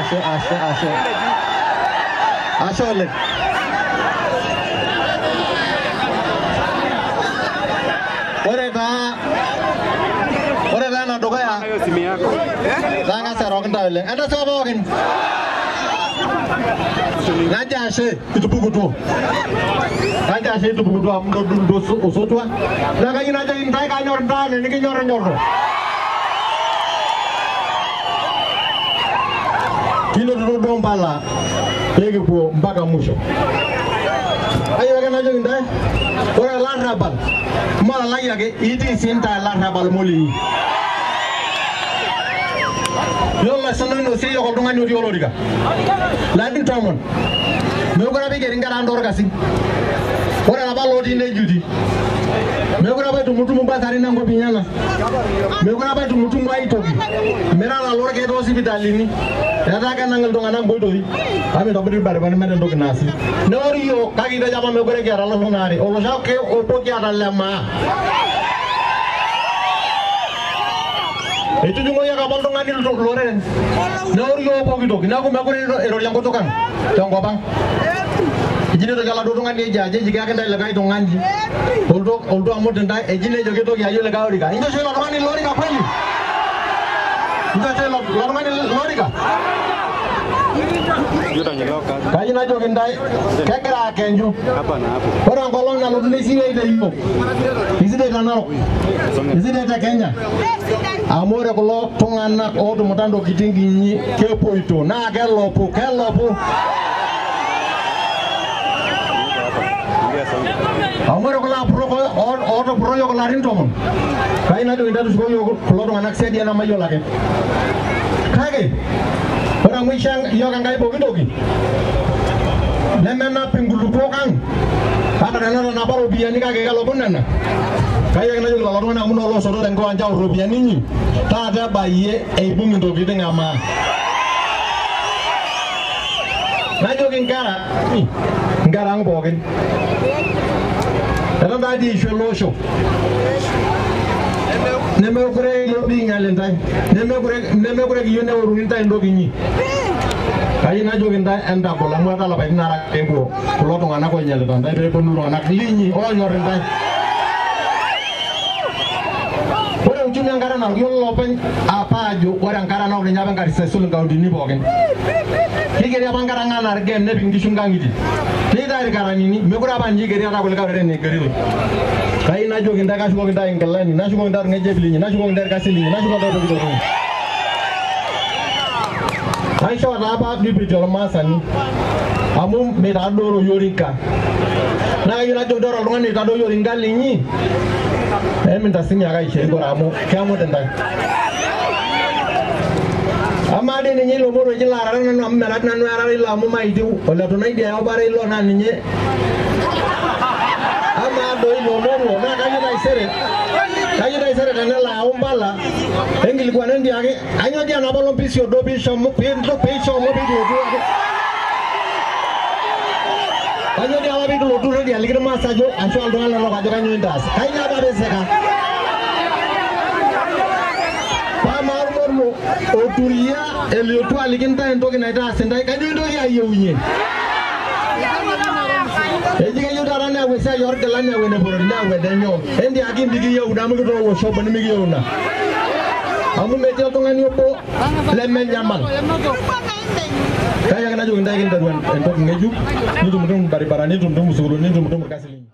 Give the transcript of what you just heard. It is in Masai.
ashe ashe ashe. Ashe oleng. Ore taa ena dukuya nang'as airoroki intae oleng. Entasika pookin. Najo ashe itupukutuo. Najo ashe itupukutuo amu intodolutua osotua. Naa kayieu najoki intae kanyor intae enikinyorrinyorro. Kinotito duo mpala pee kipuo mpaka musho. Kayieu ake najoki intae ore olarrabal mee olalai ake itii sii intae olarrabal molinyi. Yiolo lasino oinosie yiok oltung'ani otii olorika larin 10 meekure apa eigeri nkera ang toorkasin. Ore apa lootii nejuti meekure apa etumutumu mbasarin enkop inyana, meekure apa etumutumu aitoki, mirara loorkeek toosipitalini, etaa kenang iltung'anak nkoitoi amu mitobiri irbaribarani meeta entoki naasi. Neori yiok kake kitejo apa meekure kiata iloshon aare, olosho ake obo kiata le maa. Etujung'oki ake apa oltung'ani loreren neori yiok pooki toki, neeku meekure eirori enkutuk ang tenkop ang. Eji nitoki oladuo tung'ani eji ajo eji keyaki intae likae tung'ani oltu amut intae, eji nejo kitoki ayieu likae orika. Inchosho ilo tung'ani ilo orika kweli? Inchosho ilo tung'ani ilo orika? Kayieu najoki intae kegira akenyu. Ore enkolong nalotu nesidai te yiok, isidai te Narok, isidai te Kenya. Amu ore kulo tung'anak ootumuta ntokitin kinyi kepoito naa kelopu kelopu. Amu ore kulo apurok ootupurro yiok ilarin 10 kayieu najoki intae tushukoki yiok kulo tung'anak siadi enemayiolo ake. Kake ore amu isho yiok Enkai pooki toki nemenap inkulupuok ang ata tenetanapa iropiyiani kake kelopu nena. Kayieu ake najoki lelo tung'anak amu noloosoto tenkiwanja aor iropiyiani inyi taata ebayie eibung intokitin emaa. Najoki nkera ang pookin eton taadii eishu ele osho, nemekure eyieu niinyal intae, nemekure kiyieu neoruni intae entoki inyi. Kayieu najoki intae entagol amu etaa lapaitin aare ake peepuo kulo tung'anak oinyalita intae peeponu iltung'anak linyi oonyor intae. Ore uchumi enkare narok, yiolo olopeny apa ajo ore enkare narok ninye apa enkarisi aisul inkauntini pookin. Kigeri apa nkera ang anaa irgem nepik inkishu nkang'itie. Neitae irkaranini, mekure apa ninche igeri etaa kulikae oreren eigeritoi. Kayieu najoki intae kashukoki intae inkilani, nashukoki intae orng'ejep linyi, nashukoki intae irkasin linyi, nashukoki intae pooki toki. Aishoo taa apa deputy ormaasani amu meitadooroyu orinka. Naa kayieu najoki ore oltung'ani oitadoyio orinka linyi emintasimi ake aisho erikore amu kemut intae. Amaa dii ninye ilo moruo oji laarare nanu amu mera nanu erare ilo amu maitiu oletu naidia eobare ilo naa ninye. Amaa doi ilo moruo naa kayieu taisere tenelo ayau mpala enkilikuana entiaki ainyoo dii enapa olong piisiodo piishomo piikilotu ake. Kainyoo dii apa piikilotu ready aliki irmaasai ajo ashu iltung'anak lenok ajo kainyoo intaas. Kainyoo apa piisika. Amaa ormoruo oturia eliotu aliki intae entoki naitaas intae, kainyoo intoki ayieunye? Eji keyieu taata neyau esiai orgila neyau eneporori neyau enenyoo. Entiaki mikiyieu ina amu kitoowuo shobo nimikiyieu ina. Amu metii oltung'ani obo lemenyamal. Kayieu ake najoki intae kinteru entoki ng'ejuk, nitumutumu irbaribarani, nitumutumu isukuulini, nitumutumu irkasin linyi.